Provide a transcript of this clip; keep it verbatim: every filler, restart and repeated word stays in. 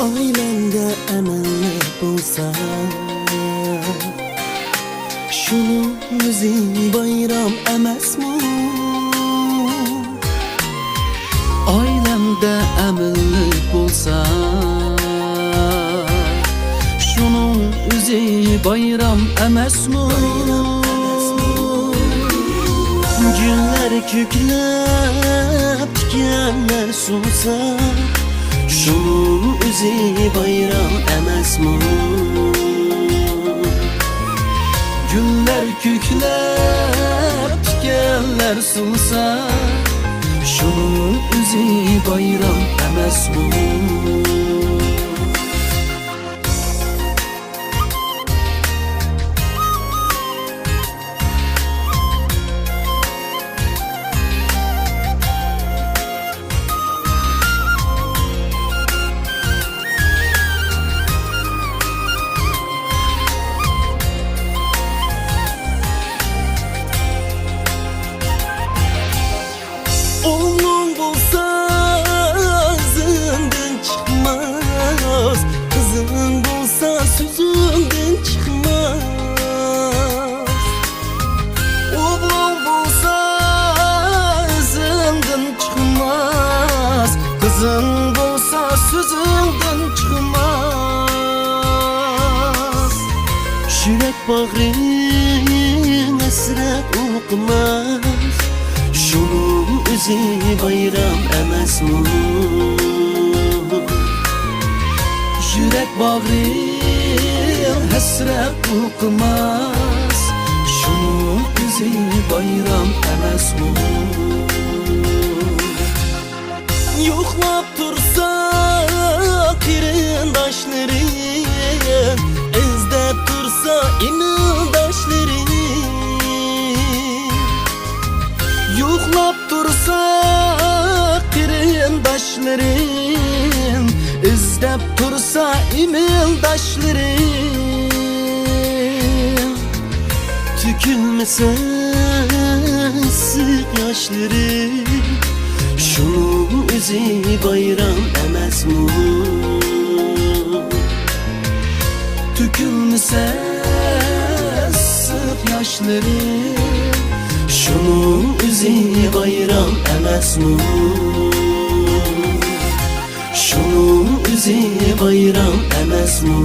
ئائىلەڭدە ئەمىنلىك بولسا، شۇنىڭ ئۆزى بايرام ئەمەسمۇ؟ ئائىلەڭدە ئەمىنلىك بولسا، شۇنىڭ ئۆزى بايرام ئەمەسمۇ؟ گۈللەر كۆكلەپ، تىكەنلەر سۇنسا، شۇنىڭ ئۆزى بايرام ئەمەسمۇ؟ گۈللەر كۆكلەپ، تىكەنلەر سۇنسا، شۇنىڭ ئۆزى بايرام ئەمەسمۇ؟ ئوغلۇڭ بولسا ئىزىڭدىن چىقماس، قىزىڭ بولسا سۆزۈڭدىن چىقماس. ئوغلۇڭ بولسا ئىزىڭدىن چىقماس، قىزىڭ بولسا سۆزۈڭدىن چىقماس. يۈرەك باغرىڭ ھەسرەت ئوقۇماس، شۇنىڭ ئۆزى بايرام ئەمەسمۇ؟ يۈرەك باغرىڭ ھەسرەت ئوقۇماس، شۇنىڭ ئۆزى بايرام ئەمەسمۇ؟ يوقلاپ تۇرسا قېرىنداشلىرىم، ئىزدەپ تۇرسا ئىمىلداشلىرىم. يوقلاپ تۇرسا قېرىنداشلىرىم، ئىزدەپ تۇرسا ئىمىلداشلىرىم. تۆكۈلمىسە ئىسسىق ياشلىرىم، شۇنىڭ ئۆزى بايرام ئەمەسمۇ؟ تۆكۈلمىسە ئىسسىق ياشلىرىم، شۇنىڭ ئۆزى بايرام ئەمەسمۇ؟ شۇنىڭ ئۆزى بايرام ئەمەسمۇ؟